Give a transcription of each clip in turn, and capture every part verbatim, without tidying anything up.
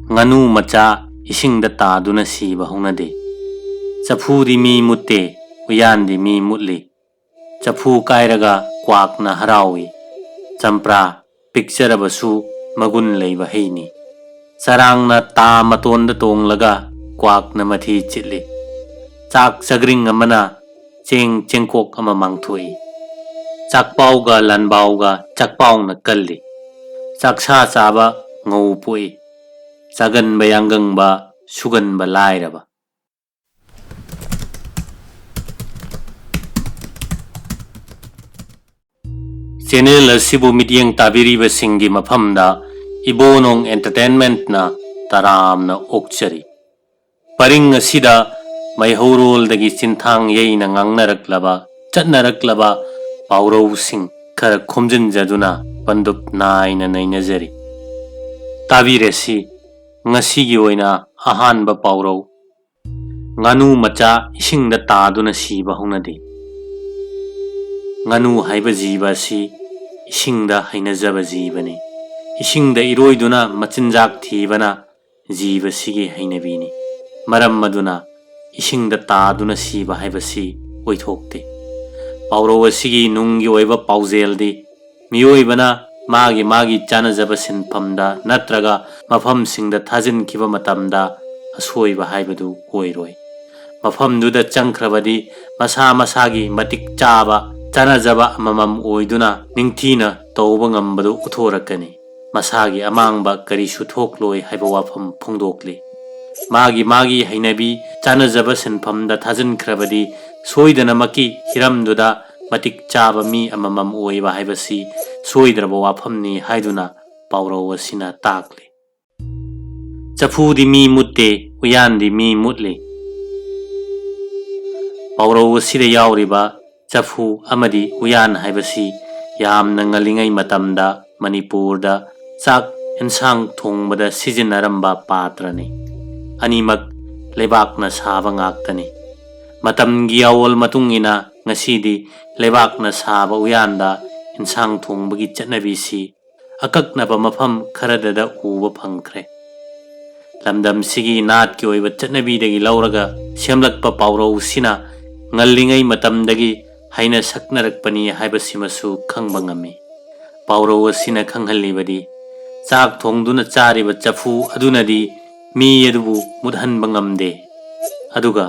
ꯉꯥꯅꯨ ꯃꯆꯥ ꯏꯁꯤꯡꯗ ꯇꯥꯗꯨꯅ ꯁꯤꯕ ꯍꯧꯅꯗꯦ꯫ ꯆꯐꯨꯗꯤ ꯃꯤ ꯃꯨꯠꯇꯦ, ꯎꯌꯥꯟꯗꯤ ꯃꯤ ꯃꯨꯠꯂꯤ꯫ ꯆꯐꯨ ꯀꯥꯏꯔꯒ ꯀ꯭ꯋꯥꯛꯅ ꯍꯔꯥꯎꯏ꯫ ꯆꯝꯄ꯭ꯔꯥ ꯄꯤꯛꯆꯔꯕꯁꯨ ꯃꯒꯨꯟ ꯂꯩꯕ ꯍꯩꯅꯤ꯫ ꯆꯔꯥꯡꯅ ꯇꯥ ꯃꯇꯣꯟꯗ ꯇꯣꯡꯂꯒ ꯀ꯭ꯋꯥꯛꯅ ꯃꯊꯤ ꯆꯤꯠꯂꯤ꯫ ꯆꯥꯛ ꯆꯒ꯭ꯔꯤꯡ ꯑꯃꯅ ꯆꯦꯡ ꯆꯦꯡꯀꯣꯛ ꯑꯃ ꯃꯥꯡꯊꯣꯛꯏ꯫ ꯆꯥꯛꯄꯥꯎꯒ ꯂꯥꯟꯕꯥꯎꯒ ꯆꯥꯛꯄꯥꯎꯅ ꯀꯜꯂꯤ꯫ ꯆꯥꯛꯁꯥ ꯆꯥꯕ ꯉꯧ ꯄꯣꯛꯏ꯫ ꯆꯥꯒꯟꯕ ꯌꯥꯡꯒꯪꯕ, ꯁꯨꯒꯟꯕ ꯂꯥꯏꯔꯕ꯫ ꯆꯦꯅꯦꯜ ꯑꯁꯤꯕꯨ ꯃꯤꯠꯌꯦꯡ ꯇꯥꯕꯤꯔꯤꯕꯁꯤꯡꯒꯤ ꯃꯐꯝꯗ ꯏꯕꯣꯅꯣꯡ ꯑꯦꯟꯇꯔꯇꯦꯟꯃꯦꯟꯠꯅ ꯇꯔꯥꯝꯅ ꯑꯣꯛꯆꯔꯤ꯫ ꯄꯔꯤꯡ ꯑꯁꯤꯗ ꯃꯩꯍꯧꯔꯣꯜꯗꯒꯤ ꯆꯤꯟꯊꯥꯡ ꯌꯩꯅ ꯉꯥꯡꯅꯔꯛꯂꯕ, ꯆꯠꯅꯔꯛꯂꯕ ꯄꯥꯎꯔꯧꯁꯤꯡ ꯈꯔ ꯈꯣꯝꯖꯤꯟꯖꯗꯨꯅ ꯄꯟꯗꯨꯞ ꯅꯥꯏꯅ ꯅꯩꯅꯖꯔꯤ꯫ ꯇꯥꯕꯤꯔꯁꯤ ꯉꯁꯤꯒꯤ ꯑꯣꯏꯅ ꯑꯍꯥꯟꯕ ꯄꯥꯎꯔꯧ꯫ ꯉꯥꯅꯨ ꯃꯆꯥ ꯏꯁꯤꯡꯗ ꯇꯥꯗꯨꯅ ꯁꯤꯕ ꯍꯧꯅꯗꯦ꯫ ꯉꯥꯅꯨ ꯍꯥꯏꯕ ꯖꯤꯕ ꯑꯁꯤ ꯏꯁꯤꯡꯗ ꯍꯩꯅꯖꯕ ꯖꯤꯕꯅꯤ꯫ ꯏꯁꯤꯡꯗ ꯏꯔꯣꯏꯗꯨꯅ ꯃꯆꯤꯟꯖꯥꯛ ꯊꯤꯕꯅ ꯖꯤꯕꯁꯤꯒꯤ ꯍꯩꯅꯕꯤꯅꯤ꯫ ꯃꯔꯝ ꯑꯗꯨꯅ ꯏꯁꯤꯡꯗ ꯇꯥꯗꯨꯅ ꯁꯤꯕ ꯍꯥꯏꯕꯁꯤ ꯑꯣꯏꯊꯣꯛꯇꯦ꯫ ꯄꯥꯎꯔꯧ ꯑꯁꯤꯒꯤ ꯅꯨꯡꯒꯤ ꯑꯣꯏꯕ ꯄꯥꯎꯖꯦꯜꯗꯤ ꯃꯤꯑꯣꯏꯕꯅ ꯃꯥꯒꯤ ꯃꯥꯒꯤ ꯆꯥꯅꯖꯕ ꯁꯤꯟꯐꯝꯗ ꯅꯠꯇ꯭ꯔꯒ ꯃꯐꯝꯁꯤꯡꯗ ꯊꯥꯖꯤꯟꯈꯤꯕ ꯃꯇꯝꯗ ꯑꯁꯣꯏꯕ ꯍꯥꯏꯕꯗꯨ ꯑꯣꯏꯔꯣꯏ꯫ ꯃꯐꯝꯗꯨꯗ ꯆꯪꯈ꯭ꯔꯕꯗꯤ ꯃꯁꯥ ꯃꯁꯥꯒꯤ ꯃꯇꯤꯛ ꯆꯥꯕ ꯆꯥꯅꯖꯕ ꯑꯃꯃꯝ ꯑꯣꯏꯗꯨꯅ ꯅꯤꯡꯊꯤꯅ ꯇꯧꯕ ꯉꯝꯕꯗꯨ ꯎꯠꯊꯣꯔꯛꯀꯅꯤ꯫ ꯃꯁꯥꯒꯤ ꯑꯃꯥꯡꯕ ꯀꯔꯤꯁꯨ ꯊꯣꯛꯂꯣꯏ ꯍꯥꯏꯕ ꯋꯥꯐꯝ ꯐꯣꯡꯗꯣꯛꯂꯤ꯫ ꯃꯥꯒꯤ ꯃꯥꯒꯤ ꯍꯩꯅꯕꯤ ꯆꯥꯅꯖꯕ ꯁꯤꯟꯐꯝꯗ ꯊꯥꯖꯤꯟꯈ꯭ꯔꯕꯗꯤ ꯁꯣꯏꯗꯅꯃꯛꯀꯤ ꯍꯤꯔꯝꯗꯨꯗ ꯃꯇꯤꯛ ꯆꯥꯕ ꯃꯤ ꯑꯃꯃꯝ ꯑꯣꯏꯕ ꯍꯥꯏꯕꯁꯤ ꯁꯣꯏꯗ꯭ꯔꯕ ꯋꯥꯐꯝꯅꯤ ꯍꯥꯏꯗꯨꯅ ꯄꯥꯎꯔꯧ ꯑꯁꯤꯅ ꯇꯥꯛꯂꯤ꯫ ꯆꯐꯨꯗꯤ ꯃꯤ ꯃꯨꯠꯇꯦ, ꯎꯌꯥꯟꯗꯤ ꯃꯤ ꯃꯨꯠꯂꯤ꯫ ꯄꯥꯎꯔꯧ ꯑꯁꯤꯗ ꯌꯥꯎꯔꯤꯕ ꯆꯐꯨ ꯑꯃꯗꯤ ꯎꯌꯥꯟ ꯍꯥꯏꯕꯁꯤ ꯌꯥꯝꯅ ꯉꯜꯂꯤꯉꯩ ꯃꯇꯝꯗ ꯃꯅꯤꯄꯨꯔꯗ ꯆꯥꯛ ꯑꯦꯟꯁꯥꯡ ꯊꯣꯡꯕꯗ ꯁꯤꯖꯤꯟꯅꯔꯝꯕ ꯄꯥꯇ꯭ꯔꯅꯤ꯫ ꯑꯅꯤꯃꯛ ꯂꯩꯕꯥꯛꯅ ꯁꯥꯕ ꯉꯥꯛꯇꯅꯤ꯫ ꯃꯇꯝꯒꯤ ꯑꯑꯣꯜ ꯃꯇꯨꯡ ꯏꯟꯅ ꯉꯁꯤꯗꯤ ꯂꯩꯕꯥꯛꯅ ꯁꯥꯕ ꯎꯌꯥꯟꯗ ꯑꯦꯟꯁꯥꯡ ꯊꯣꯡꯕꯒꯤ ꯆꯠꯅꯕꯤꯁꯤ ꯑꯀꯛꯅꯕ ꯃꯐꯝ ꯈꯔꯗꯗ ꯎꯕ ꯐꯪꯈ꯭ꯔꯦ꯫ ꯂꯝꯗꯝꯁꯤꯒꯤ ꯅꯥꯠꯀꯤ ꯑꯣꯏꯕ ꯆꯠꯅꯕꯤꯗꯒꯤ ꯂꯧꯔꯒ ꯁꯦꯝꯂꯛꯄ ꯄꯥꯎꯔꯧꯁꯤꯅ ꯉꯜꯂꯤꯉꯩ ꯃꯇꯝꯗꯒꯤ ꯍꯩꯅ ꯁꯛꯅꯔꯛꯄꯅꯤ ꯍꯥꯏꯕꯁꯤꯃꯁꯨ ꯈꯪꯕ ꯉꯝꯃꯤ꯫ ꯄꯥꯎꯔꯧ ꯑꯁꯤꯅ ꯈꯪꯍꯜꯂꯤꯕꯗꯤ, ꯆꯥꯛ ꯊꯣꯡꯗꯨꯅ ꯆꯥꯔꯤꯕ ꯆꯐꯨ ꯑꯗꯨꯅꯗꯤ ꯃꯤ ꯑꯗꯨꯕꯨ ꯃꯨꯠꯍꯟꯕ ꯉꯝꯗꯦ, ꯑꯗꯨꯒ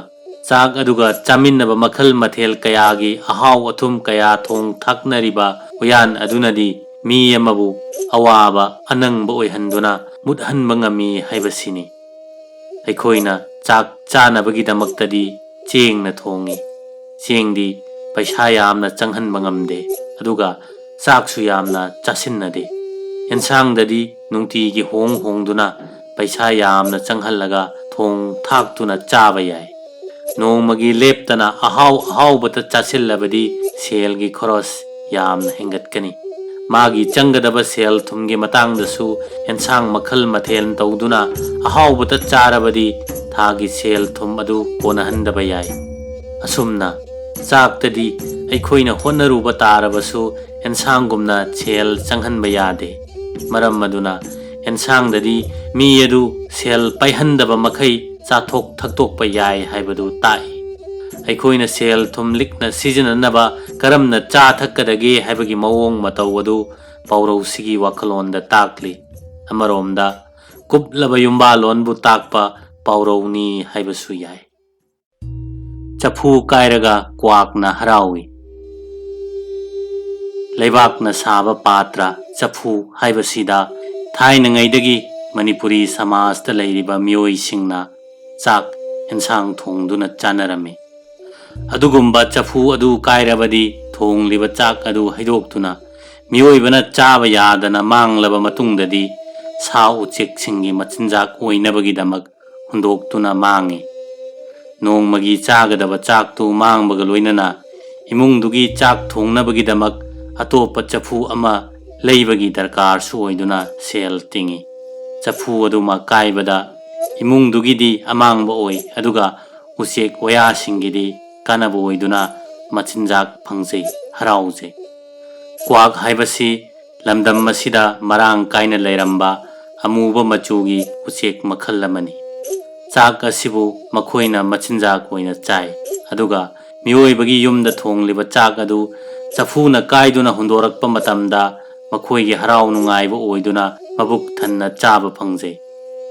ꯆꯥꯛ ꯑꯗꯨꯒ ꯆꯥꯃꯤꯟꯅꯕ ꯃꯈꯜ ꯃꯊꯦꯜ ꯀꯌꯥꯒꯤ ꯑꯍꯥꯎ ꯑꯊꯨꯝ ꯀꯌꯥ ꯊꯣꯡ ꯊꯥꯛꯅꯔꯤꯕ ꯎꯌꯥꯟ ꯑꯗꯨꯅꯗꯤ ꯃꯤ ꯑꯃꯕꯨ ꯑꯋꯥꯕ ꯑꯅꯪꯕ ꯑꯣꯏꯍꯟꯗꯨꯅ ꯃꯨꯠꯍꯟꯕ ꯉꯝꯃꯤ ꯍꯥꯏꯕꯁꯤꯅꯤ꯫ ꯑꯩꯈꯣꯏꯅ ꯆꯥꯛ ꯆꯥꯅꯕꯒꯤꯗꯃꯛꯇꯗꯤ ꯆꯦꯡꯅ ꯊꯣꯡꯉꯤ꯫ ꯆꯦꯡꯗꯤ ꯄꯩꯁꯥ ꯌꯥꯝꯅ ꯆꯪꯍꯟꯕ ꯉꯝꯗꯦ, ꯑꯗꯨꯒ ꯆꯥꯛꯁꯨ ꯌꯥꯝꯅ ꯆꯥꯁꯤꯟꯅꯗꯦ꯫ ꯑꯦꯟꯁꯥꯡꯗꯗꯤ ꯅꯨꯡꯇꯤꯒꯤ ꯍꯣꯡ ꯍꯣꯡꯗꯨꯅ ꯄꯩꯁꯥ ꯌꯥꯝꯅ ꯆꯪꯍꯜꯂꯒ ꯊꯣꯡ ꯊꯥꯛꯇꯨꯅ ꯆꯥꯕ ꯌꯥꯏ꯫ ꯅꯣꯡꯃꯒꯤ ꯂꯦꯞꯇꯅ ꯑꯍꯥꯎ ꯑꯍꯥꯎꯕꯇ ꯆꯥꯁꯤꯜꯂꯕꯗꯤ ꯁꯦꯜꯒꯤ ꯈꯣꯔꯁ ꯌꯥꯝꯅ ꯍꯦꯟꯒꯠꯀꯅꯤ꯫ ꯃꯥꯒꯤ ꯆꯪꯒꯗꯕ ꯁꯦꯜ ꯊꯨꯝꯒꯤ ꯃꯇꯥꯡꯗꯁꯨ ꯑꯦꯟꯁꯥꯡ ꯃꯈꯜ ꯃꯊꯦꯜ ꯇꯧꯗꯨꯅ ꯑꯍꯥꯎꯕꯇ ꯆꯥꯔꯕꯗꯤ ꯊꯥꯒꯤ ꯁꯦꯜ ꯊꯨꯝ ꯑꯗꯨ ꯀꯣꯟꯅꯍꯟꯗꯕ ꯌꯥꯏ꯫ ꯑꯁꯨꯝꯅ ꯆꯥꯛꯇꯗꯤ ꯑꯩꯈꯣꯏꯅ ꯍꯣꯠꯅꯔꯨꯕ ꯇꯥꯔꯕꯁꯨ ꯑꯦꯟꯁꯥꯡꯒꯨꯝꯅ ꯁꯦꯜ ꯆꯪꯍꯟꯕ ꯌꯥꯗꯦ꯫ ꯃꯔꯝ ꯑꯗꯨꯅ ꯑꯦꯟꯁꯥꯡꯗꯗꯤ ꯃꯤ ꯑꯗꯨ ꯁꯦꯜ ꯄꯥꯏꯍꯟꯗꯕ ꯃꯈꯩ ꯆꯥꯊꯣꯛ ꯊꯛꯇꯣꯛꯄ ꯌꯥꯏ ꯍꯥꯏꯕꯗꯨ ꯇꯥꯛꯏ꯫ ꯑꯩꯈꯣꯏꯅ ꯁꯦꯜ ꯊꯨꯝ ꯂꯤꯛꯅ ꯁꯤꯖꯤꯟꯅꯅꯕ ꯀꯔꯝꯅ ꯆꯥ ꯊꯛꯀꯗꯒꯦ ꯍꯥꯏꯕꯒꯤ ꯃꯑꯣꯡ ꯃꯇꯧ ꯑꯗꯨ ꯄꯥꯎꯔꯧꯁꯤꯒꯤ ꯋꯥꯈꯜꯂꯣꯟꯗ ꯇꯥꯛꯂꯤ꯫ ꯑꯃꯔꯣꯝꯗ, ꯀꯨꯞꯂꯕ ꯌꯨꯝꯕꯥꯜꯂꯣꯟꯕꯨ ꯇꯥꯛꯄ ꯄꯥꯎꯔꯧꯅꯤ ꯍꯥꯏꯕꯁꯨ ꯌꯥꯏ꯫ ꯆꯐꯨ ꯀꯥꯏꯔꯒ ꯀ꯭ꯋꯥꯛꯅ ꯍꯔꯥꯎꯏ꯫ ꯂꯩꯕꯥꯛꯅ ꯁꯥꯕ ꯄꯥꯇ꯭ꯔ, ꯆꯐꯨ ꯍꯥꯏꯕꯁꯤꯗ ꯊꯥꯏꯅꯉꯩꯗꯒꯤ ꯃꯅꯤꯄꯨꯔꯤ ꯁꯃꯥꯖꯇ ꯂꯩꯔꯤꯕ ꯃꯤꯑꯣꯏꯁꯤꯡꯅ ꯆꯥꯛ ꯑꯦꯟꯁꯥꯡ ꯊꯣꯡꯗꯨꯅ ꯆꯥꯅꯔꯝꯃꯤ꯫ ꯑꯗꯨꯒꯨꯝꯕ ꯆꯐꯨ ꯑꯗꯨ ꯀꯥꯏꯔꯕꯗꯤ ꯊꯣꯡꯂꯤꯕ ꯆꯥꯛ ꯑꯗꯨ ꯍꯩꯗꯣꯛꯇꯨꯅ ꯃꯤꯑꯣꯏꯕꯅ ꯆꯥꯕ ꯌꯥꯗꯅ ꯃꯥꯡꯂꯕ ꯃꯇꯨꯡꯗꯗꯤ ꯁꯥ ꯎꯆꯦꯛꯁꯤꯡꯒꯤ ꯃꯆꯤꯟꯖꯥꯛ ꯑꯣꯏꯅꯕꯒꯤꯗꯃꯛ ꯍꯨꯟꯗꯣꯛꯇꯨꯅ ꯃꯥꯡꯏ꯫ ꯅꯣꯡꯃꯒꯤ ꯆꯥꯒꯗꯕ ꯆꯥꯛꯇꯨ ꯃꯥꯡꯕꯒ ꯂꯣꯏꯅꯅ ꯏꯃꯨꯡꯗꯨꯒꯤ ꯆꯥꯛ ꯊꯣꯡꯅꯕꯒꯤꯗꯃꯛ ꯑꯇꯣꯞꯄ ꯆꯐꯨ ꯑꯃ ꯂꯩꯕꯒꯤ ꯗꯔꯀꯥꯔꯁꯨ ꯑꯣꯏꯗꯨꯅ ꯁꯦꯜ ꯇꯤꯡꯏ꯫ ꯆꯐꯨ ꯑꯗꯨꯃꯛ ꯀꯥꯏꯕꯗ ꯏꯃꯨꯡꯗꯨꯒꯤꯗꯤ ꯑꯃꯥꯡꯕ ꯑꯣꯏ, ꯑꯗꯨꯒ ꯎꯆꯦꯛ ꯋꯥꯌꯥꯁꯤꯡꯒꯤꯗꯤ ꯀꯥꯟꯅꯕ ꯑꯣꯏꯗꯨꯅ ꯃꯆꯤꯟꯖꯥꯛ ꯐꯪꯖꯩ, ꯍꯔꯥꯎꯖꯩ꯫ ꯀ꯭ꯋꯥꯛ ꯍꯥꯏꯕꯁꯤ ꯂꯝꯗꯝ ꯑꯁꯤꯗ ꯃꯔꯥꯡ ꯀꯥꯏꯅ ꯂꯩꯔꯝꯕ ꯑꯃꯨꯕ ꯃꯆꯨꯒꯤ ꯎꯆꯦꯛ ꯃꯈꯜ ꯑꯃꯅꯤ꯫ ꯆꯥꯛ ꯑꯁꯤꯕꯨ ꯃꯈꯣꯏꯅ ꯃꯆꯤꯟꯖꯥꯛ ꯑꯣꯏꯅ ꯆꯥꯏ, ꯑꯗꯨꯒ ꯃꯤꯑꯣꯏꯕꯒꯤ ꯌꯨꯝꯗ ꯊꯣꯡꯂꯤꯕ ꯆꯥꯛ ꯑꯗꯨ ꯆꯐꯨꯅ ꯀꯥꯏꯗꯨꯅ ꯍꯨꯟꯗꯣꯔꯛꯄ ꯃꯇꯝꯗ ꯃꯈꯣꯏꯒꯤ ꯍꯔꯥꯎ ꯅꯨꯡꯉꯥꯏꯕ ꯑꯣꯏꯗꯨꯅ ꯃꯕꯨꯛ ꯊꯟꯅ ꯆꯥꯕ ꯐꯪꯖꯩ꯫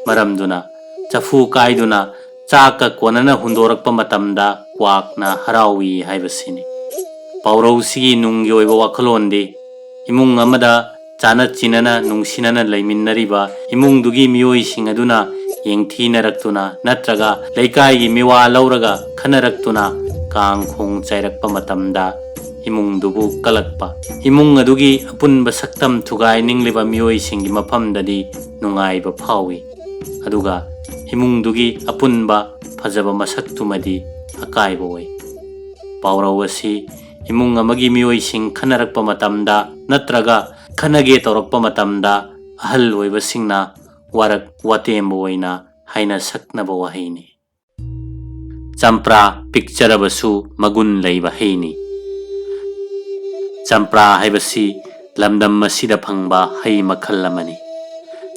ꯃꯔꯝꯗꯨꯅ ꯆꯐꯨ ꯀꯥꯏꯗꯨꯅ ꯆꯥꯛꯀ ꯀꯣꯟꯅꯅ ꯍꯨꯟꯗꯣꯔꯛꯄ ꯃꯇꯝꯗ ꯀ꯭ꯋꯥꯛꯅ ꯍꯔꯥꯎꯏ ꯍꯥꯏꯕꯁꯤꯅꯤ꯫ ꯄꯥꯎꯔꯧꯁꯤꯒꯤ ꯅꯨꯡꯒꯤ ꯑꯣꯏꯕ ꯋꯥꯈꯜꯂꯣꯟꯗꯤ, ꯏꯃꯨꯡ ꯑꯃꯗ ꯆꯥꯅ ꯆꯤꯟꯅꯅ ꯅꯨꯡꯁꯤꯅꯅ ꯂꯩꯃꯤꯟꯅꯔꯤꯕ ꯏꯃꯨꯡꯗꯨꯒꯤ ꯃꯤꯑꯣꯏꯁꯤꯡ ꯑꯗꯨꯅ ꯌꯦꯡꯊꯤꯅꯔꯛꯇꯨꯅ ꯅꯠꯇ꯭ꯔꯒ ꯂꯩꯀꯥꯏꯒꯤ ꯃꯤꯋꯥ ꯂꯧꯔꯒ ꯈꯟꯅꯔꯛꯇꯨꯅ ꯀꯥꯡ ꯈꯣꯡ ꯆꯥꯏꯔꯛꯄ ꯃꯇꯝꯗ ꯏꯃꯨꯡꯗꯨꯕꯨ ꯀꯜꯂꯛꯄ, ꯏꯃꯨꯡ ꯑꯗꯨꯒꯤ ꯑꯄꯨꯟꯕ ꯁꯛꯇꯝ ꯊꯨꯒꯥꯏꯅꯤꯡꯂꯤꯕ ꯃꯤꯑꯣꯏꯁꯤꯡꯒꯤ ꯃꯐꯝꯗꯗꯤ ꯅꯨꯡꯉꯥꯏꯕ ꯐꯥꯎꯏ, ꯑꯗꯨꯒ ꯏꯃꯨꯡꯗꯨꯒꯤ ꯑꯄꯨꯟꯕ ꯐꯖꯕ ꯃꯁꯛꯇꯨꯃꯗꯤ ꯑꯀꯥꯏꯕ ꯑꯣꯏ꯫ ꯄꯥꯎꯔꯧ ꯑꯁꯤ ꯏꯃꯨꯡ ꯑꯃꯒꯤ ꯃꯤꯑꯣꯏꯁꯤꯡ ꯈꯟꯅꯔꯛꯄ ꯃꯇꯝꯗ ꯅꯠꯇ꯭ꯔꯒ ꯈꯟꯅꯒꯦ ꯇꯧꯔꯛꯄ ꯃꯇꯝꯗ ꯑꯍꯜ ꯑꯣꯏꯕꯁꯤꯡꯅ ꯋꯥꯔꯛ ꯋꯥꯇꯦꯝꯕ ꯑꯣꯏꯅ ꯍꯥꯏꯅ ꯁꯛꯅꯕ ꯋꯥꯍꯩꯅꯤ꯫ ꯆꯝꯄ꯭ꯔꯥ ꯄꯤꯛꯆꯔꯕꯁꯨ ꯃꯒꯨꯟ ꯂꯩꯕ ꯍꯩꯅꯤ꯫ ꯆꯝꯄ꯭ꯔꯥ ꯍꯥꯏꯕꯁꯤ ꯂꯝꯗꯝ ꯑꯁꯤꯗ ꯐꯪꯕ ꯍꯩ ꯃꯈꯜ ꯑꯃꯅꯤ꯫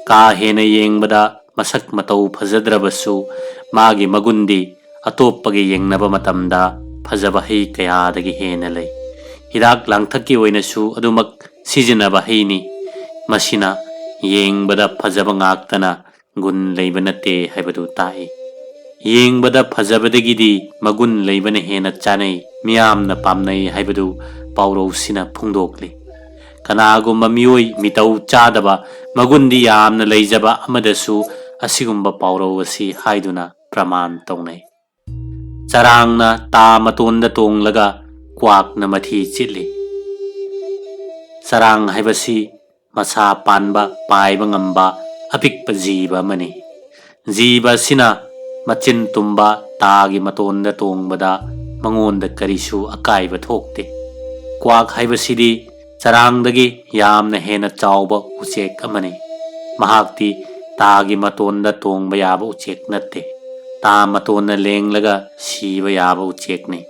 ꯀꯥ ꯍꯦꯟꯅ ꯌꯦꯡꯕꯗ ꯃꯁꯛ ꯃꯇꯧ ꯐꯖꯗ꯭ꯔꯕꯁꯨ ꯃꯥꯒꯤ ꯃꯒꯨꯟꯗꯤ ꯑꯇꯣꯞꯄꯒ ꯌꯦꯡꯅꯕ ꯃꯇꯝꯗ ꯐꯖꯕ ꯍꯩ ꯀꯌꯥꯗꯒꯤ ꯍꯦꯟꯅ ꯂꯩ꯫ ꯍꯤꯗꯥꯛ ꯂꯥꯡꯊꯛꯀꯤ ꯑꯣꯏꯅꯁꯨ ꯑꯗꯨꯃꯛ ꯁꯤꯖꯤꯟꯅꯕ ꯍꯩꯅꯤ꯫ ꯃꯁꯤꯅ ꯌꯦꯡꯕꯗ ꯐꯖꯕ ꯉꯥꯛꯇꯅ ꯒꯨꯟ ꯂꯩꯕ ꯅꯠꯇꯦ ꯍꯥꯏꯕꯗꯨ ꯇꯥꯛꯏ꯫ ꯌꯦꯡꯕꯗ ꯐꯖꯕꯗꯒꯤꯗꯤ ꯃꯒꯨꯟ ꯂꯩꯕꯅ ꯍꯦꯟꯅ ꯆꯥꯅꯩ, ꯃꯤꯌꯥꯝꯅ ꯄꯥꯝꯅꯩ ꯍꯥꯏꯕꯗꯨ ꯄꯥꯎꯔꯧꯁꯤꯅ ꯐꯣꯡꯗꯣꯛꯂꯤ꯫ ꯀꯅꯥꯒꯨꯝꯕ ꯃꯤꯑꯣꯏ ꯃꯤꯇꯧ ꯆꯥꯗꯕ, ꯃꯒꯨꯟꯗꯤ ꯌꯥꯝꯅ ꯂꯩꯖꯕ ꯑꯃꯗꯁꯨ ꯑꯁꯤꯒꯨꯝꯕ ꯄꯥꯎꯔꯧ ꯑꯁꯤ ꯍꯥꯏꯗꯨꯅ ꯄ꯭ꯔꯃꯥꯟ ꯇꯧꯅꯩ꯫ ꯆꯔꯥꯡꯅ ꯇꯥ ꯃꯇꯣꯟꯗ ꯇꯣꯡꯂꯒ ꯀ꯭ꯋꯥꯛꯅ ꯃꯊꯤ ꯆꯤꯠꯂꯤ꯫ ꯆꯔꯥꯡ ꯍꯥꯏꯕꯁꯤ ꯃꯁꯥ ꯄꯥꯟꯕ, ꯄꯥꯏꯕ ꯉꯝꯕ ꯑꯄꯤꯛꯄ ꯖꯤꯕ ꯑꯃꯅꯤ꯫ ꯖꯤꯕ ꯑꯁꯤꯅ ꯃꯆꯤꯟ ꯇꯨꯝꯕ ꯇꯥꯒꯤ ꯃꯇꯣꯟꯗ ꯇꯣꯡꯕꯗ ꯃꯉꯣꯟꯗ ꯀꯔꯤꯁꯨ ꯑꯀꯥꯏꯕ ꯊꯣꯛꯇꯦ꯫ ꯀ꯭ꯋꯥꯛ ꯍꯥꯏꯕꯁꯤꯗꯤ ꯆꯔꯥꯡꯗꯒꯤ ꯌꯥꯝꯅ ꯍꯦꯟꯅ ꯆꯥꯎꯕ ꯎꯆꯦꯛ ꯑꯃꯅꯤ꯫ ꯃꯍꯥꯛꯇꯤ ꯇꯥꯒꯤ ꯃꯇꯣꯟꯗ ꯇꯣꯡꯕ ꯌꯥꯕ ꯎꯆꯦꯛ ꯅꯠꯇꯦ꯫ ꯇꯥ ꯃꯇꯣꯟꯅ ꯂꯦꯡꯂꯒ ꯁꯤꯕ ꯌꯥꯕ ꯎꯆꯦꯛꯅꯤ꯫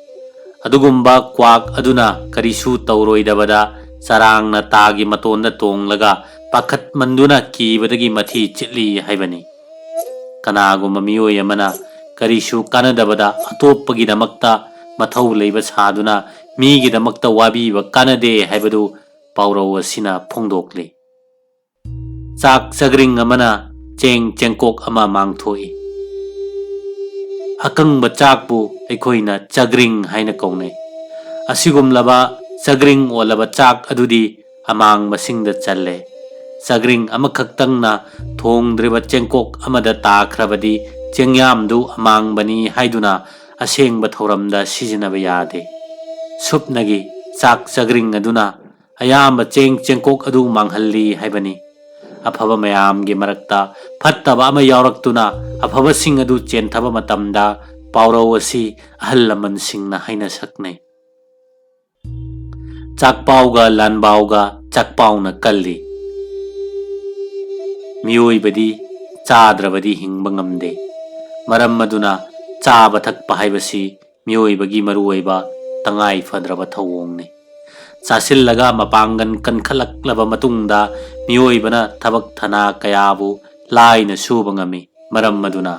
ꯑꯗꯨꯒꯨꯝꯕ ꯀ꯭ꯋꯥꯛ ꯑꯗꯨꯅ ꯀꯔꯤꯁꯨ ꯇꯧꯔꯣꯏꯗꯕꯗ ꯆꯔꯥꯡꯅ ꯇꯥꯒꯤ ꯃꯇꯣꯟꯗ ꯇꯣꯡꯂꯒ ꯄꯥꯈꯠꯃꯟꯗꯨꯅ ꯀꯤꯕꯗꯒꯤ ꯃꯊꯤ ꯆꯤꯠꯂꯤ ꯍꯥꯏꯕꯅꯤ꯫ ꯀꯅꯥꯒꯨꯝꯕ ꯃꯤꯑꯣꯏ ꯑꯃꯅ ꯀꯔꯤꯁꯨ ꯀꯥꯟꯅꯗꯕꯗ ꯑꯇꯣꯞꯄꯒꯤꯗꯃꯛꯇ ꯃꯊꯧ ꯂꯩꯕ ꯁꯥꯗꯨꯅ ꯃꯤꯒꯤꯗꯃꯛꯇ ꯋꯥꯕꯤꯕ ꯀꯥꯟꯅꯗꯦ ꯍꯥꯏꯕꯗꯨ ꯄꯥꯎꯔꯧ ꯑꯁꯤꯅ ꯐꯣꯡꯗꯣꯛꯂꯤ꯫ ꯆꯥꯛ ꯆꯒ꯭ꯔꯤꯡ ꯑꯃꯅ ꯆꯦꯡ ꯆꯦꯡꯀꯣꯛ ꯑꯃ ꯃꯥꯡꯊꯣꯛꯏ꯫ ꯑꯀꯪꯕ ꯆꯥꯛꯄꯨ ꯑꯩꯈꯣꯏꯅ ꯆꯒ꯭ꯔꯤꯡ ꯍꯥꯏꯅ ꯀꯧꯅꯩ꯫ ꯑꯁꯤꯒꯨꯝꯂꯕ ꯆꯒ꯭ꯔꯤꯡ ꯑꯣꯜꯂꯕ ꯆꯥꯛ ꯑꯗꯨꯗꯤ ꯑꯃꯥꯡꯕꯁꯤꯡꯗ ꯆꯜꯂꯦ꯫ ꯆꯒ꯭ꯔꯤꯡ ꯑꯃꯈꯛꯇꯪꯅ ꯊꯣꯡꯗ꯭ꯔꯤꯕ ꯆꯦꯡꯀꯣꯛ ꯑꯃꯗ ꯇꯥꯈ꯭ꯔꯕꯗꯤ ꯆꯦꯡꯌꯥꯝꯗꯨ ꯑꯃꯥꯡꯕꯅꯤ ꯍꯥꯏꯗꯨꯅ ꯑꯁꯦꯡꯕ ꯊꯧꯔꯝꯗ ꯁꯤꯖꯤꯟꯅꯕ ꯌꯥꯗꯦ꯫ ꯁꯨꯞꯅꯒꯤ ꯆꯥꯛ ꯆꯒ꯭ꯔꯤꯡ ꯑꯗꯨꯅ ꯑꯌꯥꯝꯕ ꯆꯦꯡ ꯆꯦꯡꯀꯣꯛ ꯑꯗꯨ ꯃꯥꯡꯍꯜꯂꯤ ꯍꯥꯏꯕꯅꯤ꯫ ꯑꯐꯕ ꯃꯌꯥꯝꯒꯤ ꯃꯔꯛꯇ ꯐꯠꯇꯕ ꯑꯃ ꯌꯥꯎꯔꯛꯇꯨꯅ ꯑꯐꯕꯁꯤꯡ ꯑꯗꯨ ꯆꯦꯟꯊꯕ ꯃꯇꯝꯗ ꯄꯥꯎꯔꯧ ꯑꯁꯤ ꯑꯍꯜ ꯂꯃꯟꯁꯤꯡꯅ ꯍꯥꯏꯅ ꯁꯛꯅꯩ꯫ ꯆꯥꯛꯄꯥꯎꯒ ꯂꯥꯟꯕꯥꯎꯒ ꯆꯥꯛꯄꯥꯎꯅ ꯀꯜꯂꯤ꯫ ꯃꯤꯑꯣꯏꯕꯗꯤ ꯆꯥꯗ꯭ꯔꯕꯗꯤ ꯍꯤꯡꯕ ꯉꯝꯗꯦ꯫ ꯃꯔꯝ ꯑꯗꯨꯅ ꯆꯥꯕ ꯊꯛꯄ ꯍꯥꯏꯕꯁꯤ ꯃꯤꯑꯣꯏꯕꯒꯤ ꯃꯔꯨꯑꯣꯏꯕ ꯇꯉꯥꯏ ꯐꯗ꯭ꯔꯕ ꯊꯧꯑꯣꯡꯅꯤ꯫ ꯆꯥꯁꯤꯜꯂꯒ ꯃꯄꯥꯡꯒꯜ ꯀꯟꯈꯠꯂꯛꯂꯕ ꯃꯇꯨꯡꯗ ꯃꯤꯑꯣꯏꯕꯅ ꯊꯕꯛ ꯊꯅꯥ ꯀꯌꯥꯕꯨ ꯂꯥꯏꯅ ꯁꯨꯕ ꯉꯝꯃꯤ꯫ ꯃꯔꯝ ꯑꯗꯨꯅ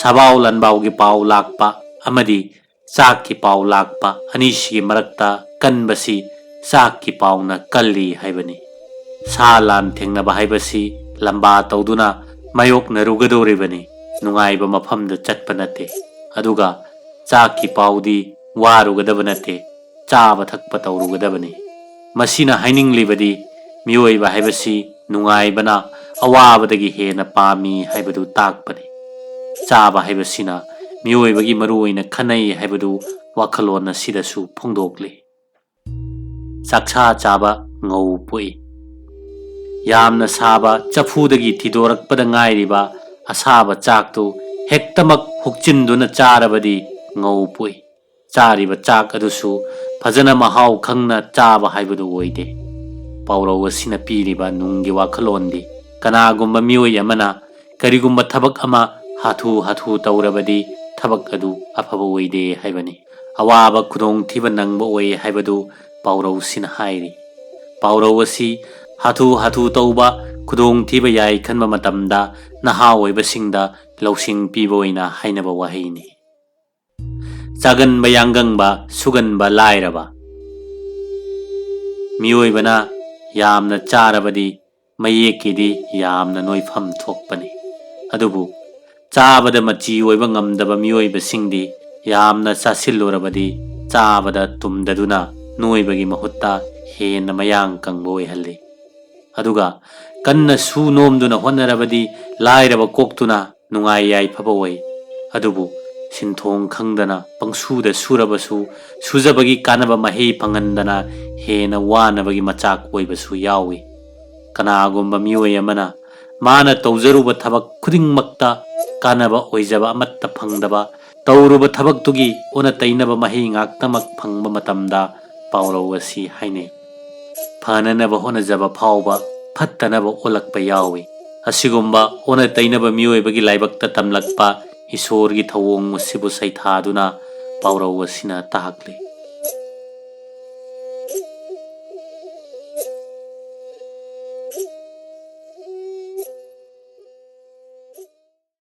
ꯁꯥꯕꯥꯎ ꯂꯥꯟꯕꯥꯎꯒꯤ ꯄꯥꯎ ꯂꯥꯛꯄ ꯑꯃꯗꯤ ꯆꯥꯛꯀꯤ ꯄꯥꯎ ꯂꯥꯛꯄ ꯑꯅꯤꯁꯤꯒꯤ ꯃꯔꯛꯇ ꯀꯟꯕꯁꯤ ꯆꯥꯛꯀꯤ ꯄꯥꯎꯅ ꯀꯜꯂꯤ ꯍꯥꯏꯕꯅꯤ꯫ ꯁꯥ ꯂꯥꯟ ꯊꯦꯡꯅꯕ ꯍꯥꯏꯕꯁꯤ ꯂꯝꯕꯥ ꯇꯧꯗꯨꯅ ꯃꯥꯌꯣꯛꯅꯔꯨꯒꯗꯧꯔꯤꯕꯅꯤ, ꯅꯨꯡꯉꯥꯏꯕ ꯃꯐꯝꯗ ꯆꯠꯄ ꯅꯠꯇꯦ꯫ ꯑꯗꯨꯒ ꯆꯥꯛꯀꯤ ꯄꯥꯎꯗꯤ ꯋꯥꯔꯨꯒꯗꯕ ꯅꯠꯇꯦ, ꯆꯥꯕ ꯊꯛꯄ ꯇꯧꯔꯨꯒꯗꯕꯅꯤ꯫ ꯃꯁꯤꯅ ꯍꯥꯏꯅꯤꯡꯂꯤꯕꯗꯤ ꯃꯤꯑꯣꯏꯕ ꯍꯥꯏꯕꯁꯤ ꯅꯨꯡꯉꯥꯏꯕꯅ ꯑꯋꯥꯕꯗꯒꯤ ꯍꯦꯟꯅ ꯄꯥꯝꯃꯤ ꯍꯥꯏꯕꯗꯨ ꯇꯥꯛꯄꯅꯤ꯫ ꯆꯥꯕ ꯍꯥꯏꯕꯁꯤꯅ ꯃꯤꯑꯣꯏꯕꯒꯤ ꯃꯔꯨꯑꯣꯏꯅ ꯈꯟꯅꯩ ꯍꯥꯏꯕꯗꯨ ꯋꯥꯈꯜꯂꯣꯟ ꯑꯁꯤꯗꯁꯨ ꯐꯣꯡꯗꯣꯛꯂꯤ꯫ ꯆꯥꯛꯁꯥ ꯆꯥꯕ ꯉꯧ ꯄꯣꯛꯏ꯫ ꯌꯥꯝꯅ ꯁꯥꯕ ꯆꯐꯨꯗꯒꯤ ꯊꯤꯗꯣꯔꯛꯄꯗ ꯉꯥꯏꯔꯤꯕ ꯑꯁꯥꯕ ꯆꯥꯛꯇꯨ ꯍꯦꯛꯇꯃꯛ ꯍꯨꯛꯆꯤꯟꯗꯨꯅ ꯆꯥꯔꯕꯗꯤ ꯉꯧ ꯄꯣꯛꯏ꯫ ꯆꯥꯔꯤꯕ ꯆꯥꯛ ꯑꯗꯨꯁꯨ ꯐꯖꯅ ꯃꯍꯥꯎ ꯈꯪꯅ ꯆꯥꯕ ꯍꯥꯏꯕꯗꯨ ꯑꯣꯏꯗꯦ꯫ ꯄꯥꯎꯔꯧ ꯑꯁꯤꯅ ꯄꯤꯔꯤꯕ ꯅꯨꯡꯒꯤ ꯋꯥꯈꯜꯂꯣꯟꯗꯤ, ꯀꯅꯥꯒꯨꯝꯕ ꯃꯤꯑꯣꯏ ꯑꯃꯅ ꯀꯔꯤꯒꯨꯝꯕ ꯊꯕꯛ ꯑꯃ ꯍꯥꯊꯨ ꯍꯥꯊꯨ ꯇꯧꯔꯕꯗꯤ ꯊꯕꯛ ꯑꯗꯨ ꯑꯐꯕ ꯑꯣꯏꯗꯦ ꯍꯥꯏꯕꯅꯤ꯫ ꯑꯋꯥꯕ ꯈꯨꯗꯣꯡꯊꯤꯕ ꯅꯪꯕ ꯑꯣꯏ ꯍꯥꯏꯕꯗꯨ ꯄꯥꯎꯔꯧꯁꯤꯅ ꯍꯥꯏꯔꯤ꯫ ꯄꯥꯎꯔꯧ ꯑꯁꯤ ꯍꯥꯊꯨ ꯍꯥꯊꯨ ꯇꯧꯕ, ꯈꯨꯗꯣꯡꯊꯤꯕ ꯌꯥꯏ ꯈꯟꯕ ꯃꯇꯝꯗ ꯅꯍꯥ ꯑꯣꯏꯕꯁꯤꯡꯗ ꯂꯧꯁꯤꯡ ꯄꯤꯕ ꯑꯣꯏꯅ ꯍꯥꯏꯅꯕ ꯋꯥꯍꯩꯅꯤ꯫ ꯆꯥꯒꯟꯕ ꯌꯥꯡꯒꯪꯕ, ꯁꯨꯒꯟꯕ ꯂꯥꯏꯔꯕ꯫ ꯃꯤꯑꯣꯏꯕꯅ ꯌꯥꯝꯅ ꯆꯥꯔꯕꯗꯤ ꯃꯌꯦꯛꯀꯤꯗꯤ ꯌꯥꯝꯅ ꯅꯣꯏꯐꯝ ꯊꯣꯛꯄꯅꯤ꯫ ꯑꯗꯨꯕꯨ ꯆꯥꯕꯗ ꯃꯆꯤ ꯑꯣꯏꯕ ꯉꯝꯗꯕ ꯃꯤꯑꯣꯏꯕꯁꯤꯡꯗꯤ ꯌꯥꯝꯅ ꯆꯥꯁꯤꯜꯂꯨꯔꯕꯗꯤ ꯆꯥꯕꯗ ꯇꯨꯝꯗꯗꯨꯅ ꯅꯣꯏꯕꯒꯤ ꯃꯍꯨꯠꯇ ꯍꯦꯟꯅ ꯃꯌꯥꯡ ꯀꯪꯕ ꯑꯣꯏꯍꯜꯂꯤ꯫ ꯑꯗꯨꯒ ꯀꯟꯅ ꯁꯨ ꯅꯣꯝꯗꯨꯅ ꯍꯣꯠꯅꯔꯕꯗꯤ ꯂꯥꯏꯔꯕ ꯀꯣꯛꯇꯨꯅ ꯅꯨꯡꯉꯥꯏ ꯌꯥꯏꯐꯕ ꯑꯣꯏ꯫ ꯑꯗꯨꯕꯨ ꯁꯤꯟꯊꯣꯡ ꯈꯪꯗꯅ ꯄꯪꯁꯨꯗ ꯁꯨꯔꯕꯁꯨ ꯁꯨꯖꯕꯒꯤ ꯀꯥꯟꯅꯕ ꯃꯍꯩ ꯐꯪꯍꯟꯗꯅ ꯍꯦꯟꯅ ꯋꯥꯅꯕꯒꯤ ꯃꯆꯥꯛ ꯑꯣꯏꯕꯁꯨ ꯌꯥꯎꯏ꯫ ꯀꯅꯥꯒꯨꯝꯕ ꯃꯤꯑꯣꯏ ꯑꯃꯅ ꯃꯥꯅ ꯇꯧꯖꯔꯨꯕ ꯊꯕꯛ ꯈꯨꯗꯤꯡꯃꯛꯇ ꯀꯥꯟꯅꯕ ꯑꯣꯏꯖꯕ ꯑꯃꯠꯇ ꯐꯪꯗꯕ, ꯇꯧꯔꯨꯕ ꯊꯕꯛꯇꯨꯒꯤ ꯑꯣꯟꯅ ꯇꯩꯅꯕ ꯃꯍꯩ ꯉꯥꯛꯇꯃꯛ ꯐꯪꯕ ꯃꯇꯝꯗ ꯄꯥꯎꯔꯧ ꯑꯁꯤ ꯍꯥꯏꯅꯩ꯫ ꯐꯅꯅꯕ ꯍꯣꯠꯅꯖꯕ ꯐꯥꯎꯕ ꯐꯠꯇꯅꯕ ꯑꯣꯜꯂꯛꯄ ꯌꯥꯎꯏ꯫ ꯑꯁꯤꯒꯨꯝꯕ ꯑꯣꯟꯅ ꯇꯩꯅꯕ ꯃꯤꯑꯣꯏꯕꯒꯤ ꯂꯥꯏꯕꯛꯇ ꯇꯝꯂꯛꯄ ꯏꯁꯣꯔꯒꯤ ꯊꯧꯑꯣꯡ ꯑꯁꯤꯕꯨ ꯁꯩꯊꯥꯗꯨꯅ ꯄꯥꯎꯔꯧ ꯑꯁꯤꯅ ꯇꯥꯛꯂꯤ꯫